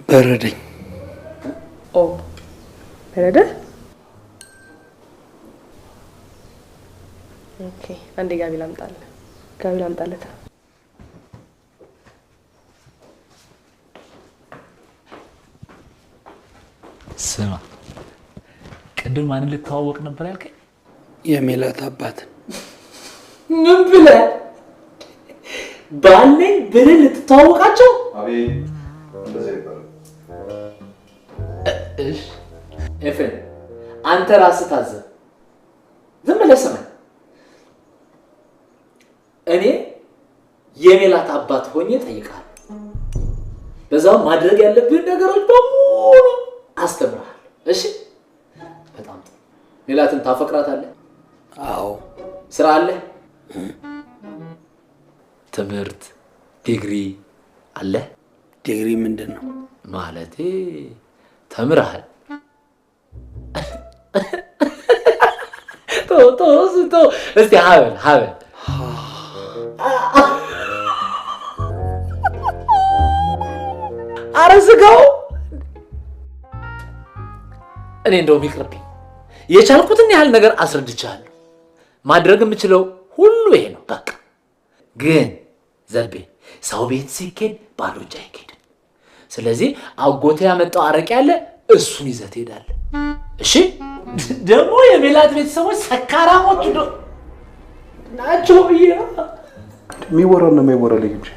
በረደኝ። ኦ በረደ? Okay፣ አንዴ ጋቢ ላምጣልህ። ጋቢ ላምጣለት። ስማ፣ ቅድም ማንን ልተዋወቅ ነበር ያልከኝ? የሜላት አባትን። ምን ብለህ ባለኝ ብለህ ልትተዋወቃቸው? አቤት፣ እንደዚህ አይባልም። እሺ ኤፍሬም፣ አንተ ራስህ ታዘብ። ዝም ብለህ ስማኝ። እኔ የሜላት አባት ሆኜ እጠይቅሃለሁ። በዛው ማድረግ ያለብህን ነገሮች በሙሉ አስተምርሃለሁ። እሺ? በጣም ጥሩ። ሜላትን ታፈቅራታለህ? አዎ። ስራ አለ? ትምህርት ዲግሪ አለ? ዲግሪ ምንድን ነው? ማለቴ ተምረሃል? ተው ተው ተው፣ እስቲ ሀበል ሀበል። ኧረ ዝጋው። እኔ እንደውም ይቅርብኝ። የቻልኩትን ያህል ነገር አስረድቻለሁ። ማድረግ የምችለው ሁሉ ይሄ ነው። በቃ ግን ዘልቤ፣ ሰው ቤት ሲኬድ ባዶ እጅ አይኬድም። ስለዚህ አጎቴ ያመጣው አረቄ አለ፣ እሱን ይዘህ ትሄዳለህ። እሺ? ደግሞ የሜላት ቤተሰቦች ሰካራሞች ናቸው ብዬ ነው። የሚወራና የማይወራ ልጅ እንጂ።